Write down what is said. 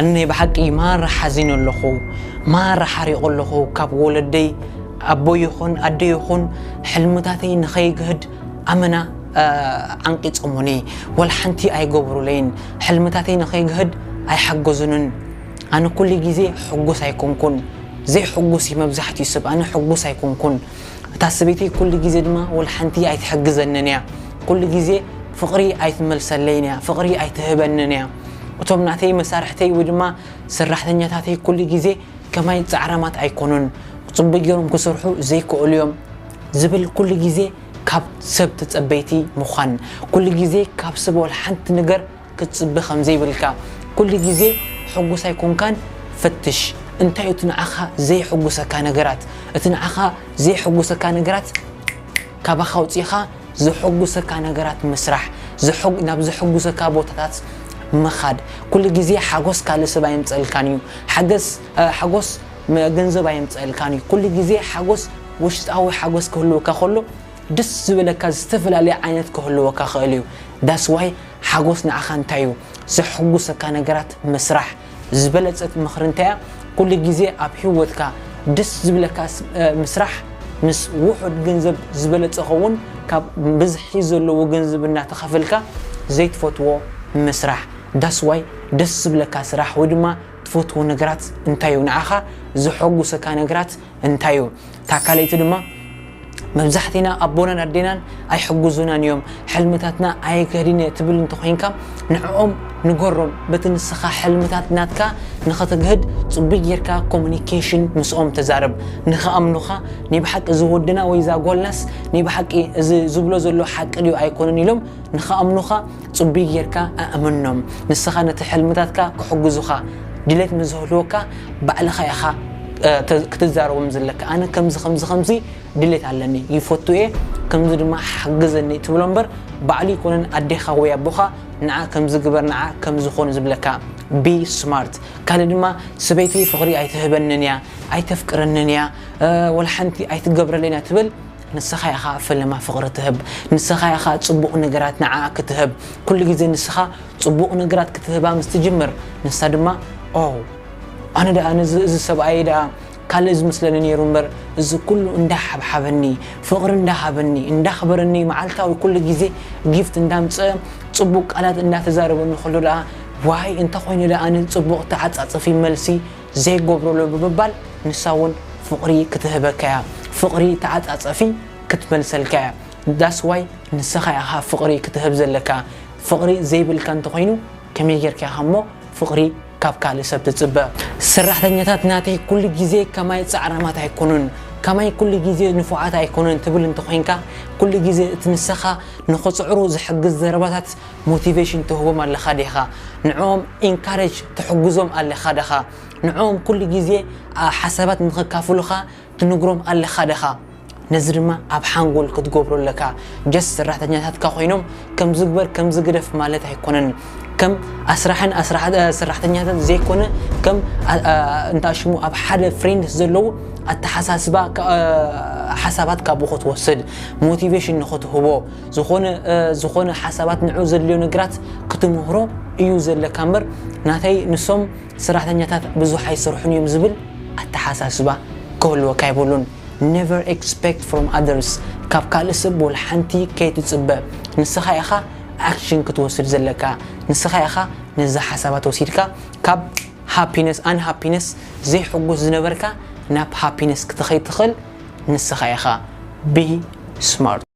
ኣነ ናይ ብሓቂ ማራ ሓዚነ ኣለኹ፣ ማራ ሓሪቑ ኣለኹ። ካብ ወለደይ ኣቦ ይኹን ኣደ ይኹን ሕልምታተይ ንኸይግህድ ኣመና ዓንቂጾሙኒ። ወላ ሓንቲ ኣይገብሩለይን። ሕልምታተይ ንኸይግህድ ኣይሓገዙንን። ኣነ ኩሉ ግዜ ሕጉስ ኣይኮንኩን። ዘይሕጉስ እዩ መብዛሕትኡ ሰብ። ኣነ ሕጉስ ኣይኮንኩን። እታ ሰበይተይ ኩሉ ግዜ ድማ ወላ ሓንቲ ኣይትሕግዘንን እያ። ኩሉ ግዜ ፍቕሪ ኣይትመልሰለይን እያ፣ ፍቕሪ ኣይትህበንን እያ። እቶም ናተይ መሳርሕተይ ወይ ድማ ሰራሕተኛታተይ ኩሉ ግዜ ከማይ ጻዕራማት ኣይኮኑን፣ ጽቡቕ ገይሮም ክሰርሑ ዘይክእሉ እዮም ዝብል ኩሉ ግዜ ካብ ሰብ ተጸበይቲ ምዃን፣ ኩሉ ግዜ ካብ ሰብ ወላ ሓንቲ ነገር ክትጽበ ከም ዘይብልካ፣ ኩሉ ግዜ ሕጉስ ኣይኮንካን። ፈትሽ፣ እንታይ እዩ እቲ ንዓኻ ዘይሕጉሰካ ነገራት? እቲ ንዓኻ ዘይሕጉሰካ ነገራት ካባኻ ኣውጺእኻ ዘሐጉሰካ ነገራት ምስራሕ፣ ናብ ዘሐጉሰካ ቦታታት ምኻድ። ኩሉ ግዜ ሓጎስ ካልእ ሰብ ኣየምፀልካን እዩ። ሓገስ ሓጎስ ገንዘብ ኣየምፀልካን እዩ። ኩሉ ግዜ ሓጎስ፣ ውሽጣዊ ሓጎስ ክህልወካ ከሎ ደስ ዝበለካ ዝተፈላለየ ዓይነት ክህልወካ ክእል እዩ። ዳስዋይ ሓጎስ ንዓኻ እንታይ እዩ? ዘሐጉሰካ ነገራት ምስራሕ። ዝበለጸት ምኽሪ እንታይ እያ? ኩሉ ግዜ ኣብ ህይወትካ ደስ ዝብለካ ምስራሕ፣ ምስ ውሑድ ገንዘብ ዝበለጸ ኸውን ካብ ብዝሒ ዘለዎ ገንዘብ እናተኸፈልካ ዘይትፈትዎ ምስራሕ። ዳስዋይ ደስ ዝብለካ ስራሕ ወይ ድማ ትፈትዎ ነገራት እንታይ እዩ? ንዓኻ ዘሐጉሰካ ነገራት እንታይ እዩ? እታ ካልኣይቲ ድማ መብዛሕትና ኣቦናን ኣዴናን ኣይሕግዙናን እዮም። ሕልምታትና ኣየግህድን እየ ትብል እንተኾይንካ ንዕኦም ንገሮም። በቲ ንስኻ ሕልምታት ናትካ ንኸተግህድ ጽቡይ ጌርካ ኮሙኒኬሽን ምስኦም ተዛረብ። ንኸኣምኑኻ፣ ናይ ብሓቂ እዚ ወድና ወይ እዛ ጓልናስ ናይ ብሓቂ እዚ ዝብሎ ዘሎ ሓቂ ድዩ ኣይኮነን ኢሎም ንኸኣምኑኻ ጽቡይ ጌርካ ኣእምኖም። ንስኻ ነቲ ሕልምታትካ ክሕግዙኻ ድሌት ምስ ዝህልወካ ባዕልኻ ኢኻ ክትዛረቦም ዘለካ። ኣነ ከምዚ ከምዚ ከምዚ ድሌት ኣለኒ፣ ይፈቱ እየ፣ ከምዚ ድማ ሓግዘኒ ትብሎ እምበር ባዕሉ ይኮነን ኣዴኻ ወይ ኣቦኻ ንዓ ከምዚ ግበር፣ ንዓ ከምዚ ኾን ዝብለካ። ቢ ስማርት። ካልእ ድማ ሰበይተይ ፍቕሪ ኣይትህበንን እያ፣ ኣይተፍቅረንን እያ፣ ወላ ሓንቲ ኣይትገብረለይን እያ ትብል። ንስኻ ኢኻ ፈለማ ፍቕሪ ትህብ። ንስኻ ኢኻ ጽቡቕ ነገራት ንዓኣ ክትህብ። ኩሉ ግዜ ንስኻ ጽቡቕ ነገራት ክትህባ ምስ ትጅምር፣ ንሳ ድማ፣ "ኦ፣ ኣነ ደኣ ነዚ፣ እዚ ሰብኣይ ደኣ ካልእ ዝመስለኒ ነይሩ እምበር፣ እዚ ኩሉ እንዳሓብሓበኒ፣ ፍቕሪ እንዳሃበኒ፣ እንዳኽበረኒ፣ መዓልታዊ ኩሉ ግዜ ጊፍት እንዳምጸ፣ ጽቡቕ ቃላት እንዳተዛረበኒ ከሎ ደኣ፣ ዋይ፣ እንተ ኾይኑ ደኣ ኣነ ጽቡቕ ተዓጻጸፊ መልሲ ዘይገብረሉ" ብምባል ንሳ እውን ፍቕሪ ክትህበካ እያ። ፍቕሪ ተዓጻጸፊ ክትመልሰልካ እያ። ዳስዋይ ንስኻ ኢኻ ፍቕሪ ክትህብ ዘለካ። ፍቕሪ ዘይብልካ እንተኾይኑ ከመይ ጌርካ ኢኻ እሞ ፍቕሪ ካብ ካልእ ሰብ ትጽበ? ሰራሕተኛታት ናተይ ኩሉ ግዜ ከማይ ጻዕራማት ኣይኮኑን፣ ከማይ ኩሉ ግዜ ንፉዓት ኣይኮኑን ትብል እንተኾይንካ፣ ኩሉ ግዜ እቲ ንስኻ ንኽጽዕሩ ዝሕግዝ ዘረባታት ሞቲቬሽን ትህቦም ኣለኻ ዲኻ? ንዕኦም ኢንካሬጅ ትሕግዞም ኣለኻ ዲኻ? ንዕኦም ኩሉ ግዜ ሓሳባት ንኸካፍሉኻ ትንግሮም ኣለኻ ዲኻ? ነዚ ድማ ኣብ ሓንጎል ክትገብሮ ኣለካ። ጀስት ሰራሕተኛታትካ ኮይኖም ከምዚ ግበር ከምዚ ግደፍ ማለት ኣይኮነን። ከም ኣስራሕን ኣስራሕ ሰራሕተኛታት ዘይኮነ ከም እንታ ሽሙ ኣብ ሓደ ፍሬንድስ ዘለዉ ኣተሓሳስባ ሓሳባት ካብኡ ክትወስድ ሞቲቬሽን ንኽትህቦ ዝኾነ ዝኾነ ሓሳባት ንዑ ዘድልዮ ነገራት ክትምህሮ እዩ ዘለካ እምበር ናተይ ንሶም ሰራሕተኛታት ብዙሕ ኣይሰርሑን እዮም ዝብል ኣተሓሳስባ ክህልወካ የብሉን። Never expect from others፣ ካብ ካልእ ሰብ ወላ ሓንቲ ከይትጽበ። ንስኻ ኢኻ ኣክሽን ክትወስድ ዘለካ። ንስኻ ኢኻ ነዚ ሓሳባት ወሲድካ ካብ ሃፒነስ፣ ኣን ሃፒነስ፣ ዘይሕጉስ ዝነበርካ ናብ ሃፒነስ ክትኸይድ ትኽእል ንስኻ ኢኻ። Be smart።